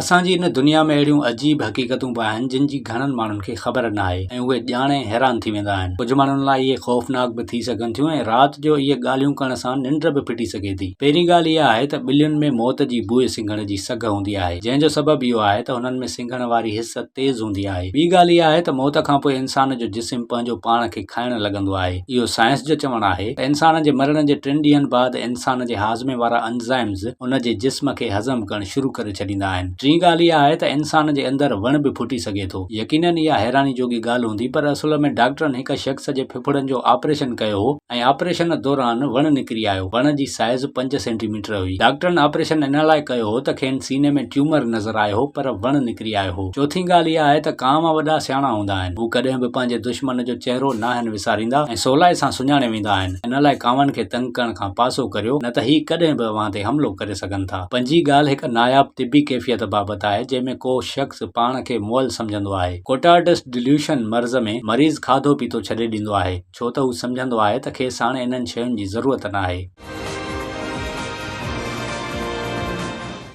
اسان جي هن دنيا ۾ اهڙيون عجيب حقيقتون به آهن جن جي گهڻن ماڻهن کي خبر ناهي ۽ اهي ڄاڻي حيران ٿي ويندا آهن. ڪجهه ماڻهن لاء اهي خوفناڪ به ٿي سگهن ٿيون ۽ رات جو اهي ڳالهيون ڪرڻ سان ننڊ به ڦٽي سگهي ٿي. پهرين ڳالهه اها آهي ته ٻلين ۾ موت جي بوء سنگهڻ جي سگهه هوندي آهي جنهن جو سبب اهو آهي ته هنن ۾ سنگهڻ واري حس تيز هوندي آهي. ٻي ڳالهه اها آهي ته موت کانپوء انسان جو جسم پنهنجو پاڻ کي کائڻ لڳندو آهي. اهو سائنس جو چوڻ آهي ته انسان جي مرڻ جي ٽن ڏينهن بعد انسان جي هاضمي وارا انزائمز ان جي جسم کي هضم ڪرڻ شروع ڪري ڇڏيندا آهن. ٽين ڳالهه اها آهي ته انسان جي اندر وڻ به ڦٽي سگهي ٿو. يقينن اها حيراني جوڳي ڳالهه هوندي پر اصل ۾ ڊاڪٽرن هڪ شخص جي ڦڦڙن جو آپريشن ڪيو هو ۽ آپريشن دوران وڻ نڪري آيو. وڻ جي سائيز پنج سينٽي ميٽر هئي. ڊاڪٽرن آپريشن ان لاء ڪيو هو ته کين سيني ۾ ٽيومر نظر آيو هو پر وڻ نڪري آيو هو. چوٿين ڳالهه اها آهي ته ڪانء وڏا سياڻا هوندا آهن. هو ڪڏهن به پنهنجي دشمن جو چهرو ناهن وساريندا ۽ سولائي سان سڃاڻي ويندا آهن. ان لاء ڪانون کي تنگ ڪرڻ کان پاسو ڪريو، نه ته هي ڪڏهن به اوهان تي حملو ڪري سگهن ٿا. پنجين ڳالهه هڪ ناياب طبي ڪيفيت بابت آهي، جنهن ۾ ڪو شخص پاڻ کي مئل سمجهندو آهي. ڪوٽارڊس ڊليوشن مرض ۾ مريض کاڌو پيتو ڇڏي ڏيندو آهي، ڇو ته هو سمجهندو آهي ته کيس هاڻي انهن شين جي ضرورت ناهي.